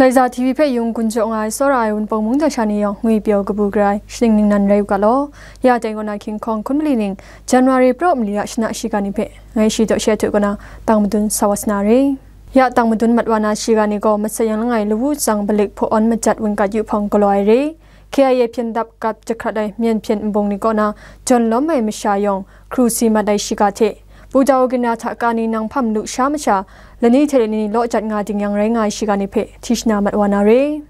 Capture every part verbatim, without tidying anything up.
Laiza T V hpe yung gun jaw nga ai tsawra ai Wunpawng mung daw sha ni yawng ngwi pyaw kabu gara ai shaning ningnan rai u ga law. Ya dai kaw na King Kong hkun mali ning January praw mali a shana shiga ni hpe ngai shi daw shi ai htu kaw na tang madun sa wa sa na re. Ya tang madun mat wa na shiga ni gaw masat yang langai lawu tsang balik hpaw awn majat wunkat yu hpawng galaw ai re. K I A hpyen dap kap jahkrat ai myen hpyen nbung ni kaw na jawn lawm ai masha yawng hkru si mat ai shiga hte, Pu Daw Ginra hta ka ni nang hpam lu sha masha, lani hte lani law jat nga ding yang rai nga ai shiga ni hpe hti shana mat wa na re.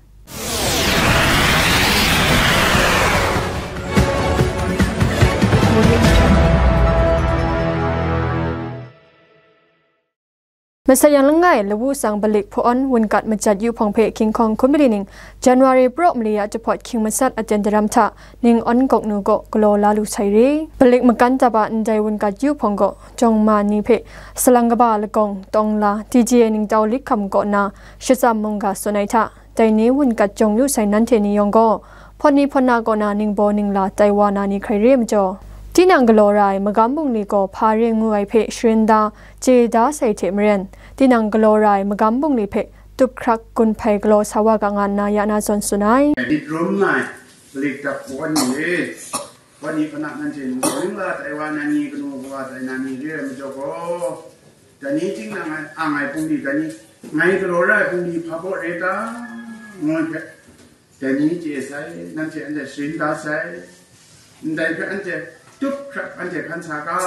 Masat yang langai lawu tsang balik hpaw awn wunkat majat yu hpawng hpe King Kong hkun mali ning January praw mali a jahpawt hkying masat aten daram hta ning awn gawk nu gaw galaw la lu sai re. Balik makan dap a ndai wunkat yu hpawng gaw jawng ma ni hpe salang kaba lagawng tawng la, T J A ningtau lik hkam kaw na shatsam mungga tsun ai hta, dai ni wunkat jawng yu sai nanhte ni yawng gaw, hpawt ni hpawt na kaw na ningbaw ningla tai wa na ni hkrai re ai majaw, tinang galaw ra ai magam bungli gaw hpa re ngu ai hpe sharin da, chye da sai hte maren, tinang galaw ra ai magam bungli hpe tup hkrak gun hpai galaw sa wa ga nga nna ya na zawn tsun ai. Myit rum ai, balik dap hpaw awn ni re, hpawt ni hpawt na nanhte ningbaw ningla tai wa na ni, kanu kawa tai na ni re ai majaw gaw, dai ni ting na ngai ang ai bungli, dai ni ngai galaw ra ai bungli hpa baw re ta? Ngu ai hpe, dai ni chye sai, nanhte anhte sharin da sai, ndai hpe anhte tup hkrak anhte hkan sa ga,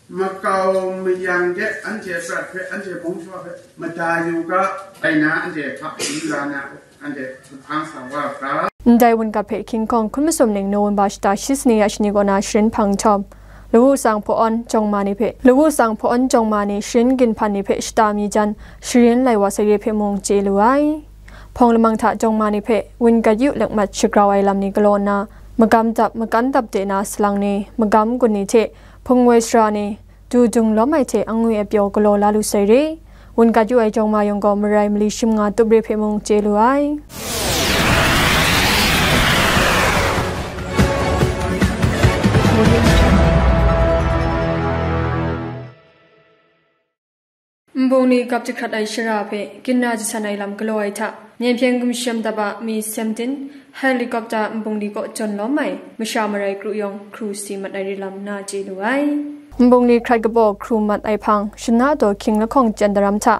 makau mayang de anhte prat hpe, anhte mung shawa hpe mada yu ga, ai na anhte hpa sharin la na, anhte hpang sa wa ga. Ndai wunkat hpe King Kong hkun masum ning November shata shi sani ya shani kaw na sharin hpang nhtawm, lawu tsang hpaw awn jawng ma ni hpe, lawu tsang hpaw awn jawng ma ni sharin ginhpan ni hpe shata mi jan sharin lai wa sai re hpe mung chye lu ai. Hpawng lamang hta jawng ma ni hpe wunkat yu lakmat shagrau ai lam ni galaw nna, magam dap makan dap de na salang ni, magam gun ni hte hpung woi sara ni, du dung lawm ai hte angwi apyaw galaw la lu sai re. Wunkat yu ai jawng ma yawng gaw marai mali shim nga tup re hpe mung chye lu ai. Nbung ni gap jahkrat ai shara hpe ginra jasan ai lam galaw ai hta, myen hpyen gumshem dap a Mi seventeen helicopter nbung ni kaw jawn lawm ai masha marai kru yawng hkru si mat ai re lam na chye lu ai. Nbung ni hkrat kabaw hkru mat ai hpang, shana daw hkying lahkawng chyen daram hta,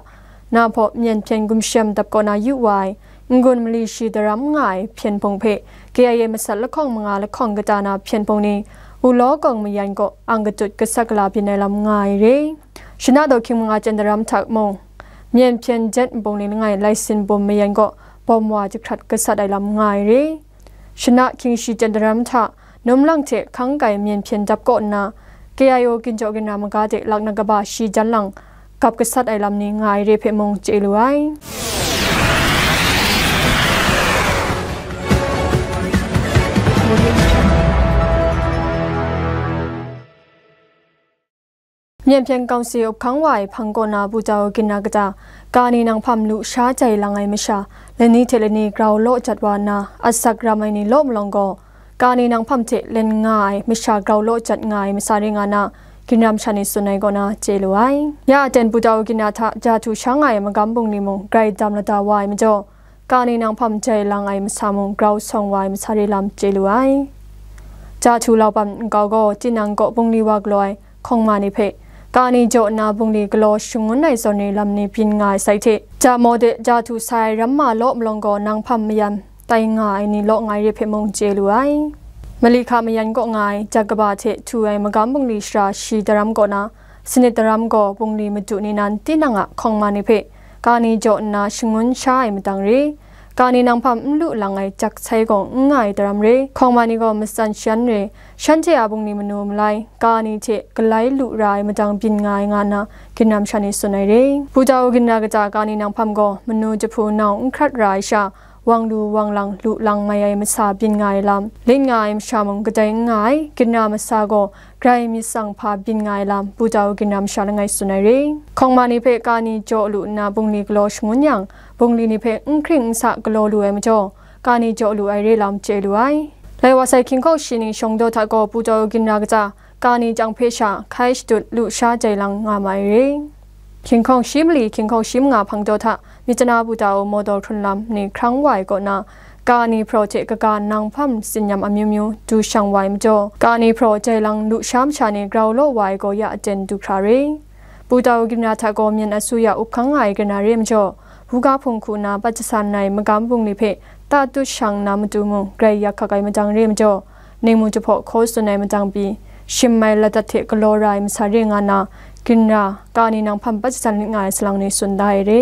na hpaw myen hpyen gumshem dap kaw na yu wa ai, n-gun mali shi daram nga ai hpyen hpung hpe, K I A masat lahkawng manga lahkawng kata na hpyen hpung ni, Wulaw kawng mayan kaw ang katut gasat gala byin ai lam nga ai re. Shana daw hkying manga chyen daram hta mung, myen hpyen jet nbung ni langai laisin bum mayan kaw bawm wa jahkrat gasat ai lam nga ai re. Shana hkying shi chyen daram hta, num lang hte hkang kai myen hpyen dap kaw nna, K I O ginjaw ginra maga de laknak kaba shi jan lang, gap gasat ai lam ni nga ai re hpe mung chye lu ai. Myen hpyen kawng si up hkang wa ai hpang kaw na Pu Daw Ginra kata, ka ni nang hpam lu sha jai lang ai masha, lani hte lani grau law jat wa nna, asak ram ai ni law malawng gaw, ka ni nang hpam hte len nga ai masha grau law jat nga ai masa ring nga na, ginram sha ni tsun ai kaw na chye lu ai. Ya aten Pu Daw Ginra hta ja htu sha nga ai magam bungli mung grai dam lada wa ai majaw, ka ni nang hpam jai lang ai masa mung grau sawng wa ai masa re lam chye lu ai. Ja htu laupam nkau gaw tinang kaw bungli wa galaw ai hkawng ma ni hpe, ka ni jaw nna bungli galaw shangun ai zawn ni lam ni byin nga ai sai hte, ja maw de ja htu sa ai ramma law malawng gaw nang hpam mayan tai nga ai ni law nga ai re hpe mung chye lu ai. Mali hka mayan kaw nga ai jat kaba hte htu ai magam bungli shara shi daram kaw na, sanit daram gaw bungli madu ni nan tinang a hkawng ma ni hpe, ka ni jaw nna shangun sha ai madang re. Ka ni nang hpam n lu lang ai jak sai gaw n nga ai daram re. Hkawng ma ni gaw matsan shan re, shanhte a bungli manu malai, ka ni hte galai lu ra ai madang byin nga ai nga nna, ginram sha ni tsun ai re. Pu Daw Ginra kata ka ni nang hpam gaw manu jahpu nau n hkrat ra ai sha, wang lu wang lang lu lang mai ai masa byin nga ai lam, lit nga ai masha mung kadai n nga ai, ginra masa gaw grai myit tsang hpa byin nga ai lam, Pu Daw Ginra masha langai tsun ai re. Hkawng ma ni hpe ka ni jaw lu nna bungli galaw shangun yang, bungli ni hpe n hkring n sa galaw lu ai majaw, ka ni jaw lu ai re lam chye lu ai. Lai wa sai hkying hkaw shi ni shawng daw hta gaw Pu Daw Ginra kata, ka ni chyang hpe sha hkai shadut lu sha jai lang nga ma ai re. Hkying hkawng shi mali hkying hkawng shi manga hpang taw hta, Myitkyina Butau mawtaw hkrun lam ni hkrang wa ai kaw na, ka ni hpraw hte kaga nang hpam tsinyam amyu myu du shang wa ai majaw, ka ni hpraw jai lang lusha masha ni grau law wa ai gaw ya aten du hkra re. Butau ginra hta gaw myen asu ya up hkang nga ai ginra re majaw, buga hpung hku na pat jasan ai magam bungli hpe ta tut shang na matu mung grai yak hkak ai madang re majaw, ningmu jahpaw hkaw tsun ai madang pyi, shim ai ladat hte galaw ra ai masa re nga na, ginra, ka ni nang hpam pat jasan lit nga ai salang ni tsun da ai re.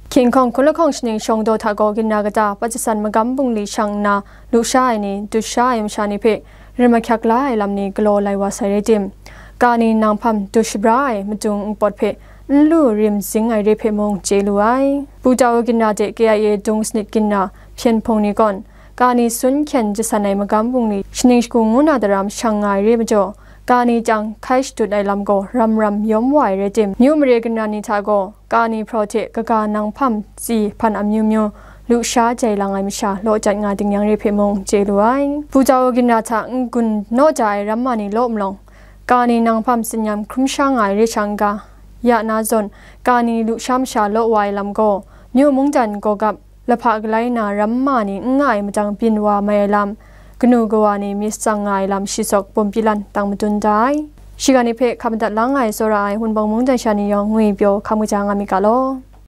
Hkying hkawng hkun lahkawng shaning shawng daw hta gaw ginra kata pat jasan magam bungli shang nna lusha ai ni, dusha ai masha ni hpe rim ahkyak la ai lam ni galaw lai wa sai rai tim, ka ni nang hpam du shabra ai madung npawt hpe n lu rim zing ai re hpe mung chye lu ai. Butau ginra de K I A dung sanit ginra hpyen hpung ni gawn, ka ni sun hkyen jasan ai magam bungli shaning shagu ngu na daram shang nga ai re majaw, ka ni chyang hkai shadut ai lam gaw ram ram yawm wa ai rai tim, myu mare ginra ni hta gaw, ka ni hpraw hte kaga nang hpam tsi hpan amyu myu lusha jai lang ai masha law jat nga ding yang re hpe mung chye lu ai. Butau ginra hta n-gun naw ja ai ramma ni law malawng, ka ni nang hpam tsinyam hkrum sha nga ai re shang ga, ya na zawn, ka ni lusha masha law wa ai lam gaw, myu mungdan gaw gap, lahpa galai na ramma ni n nga ai madang byin wa mai ai lam, kanu kawa ni myit tsang nga ai lam shi sawk bawm pyi lan dang madun da ai. Shiga ni hpe hkap madat la nga ai tsawra ai Wunpawng mungdan sha ni yawng ngwi pyaw hkam kaja nga myit ga law.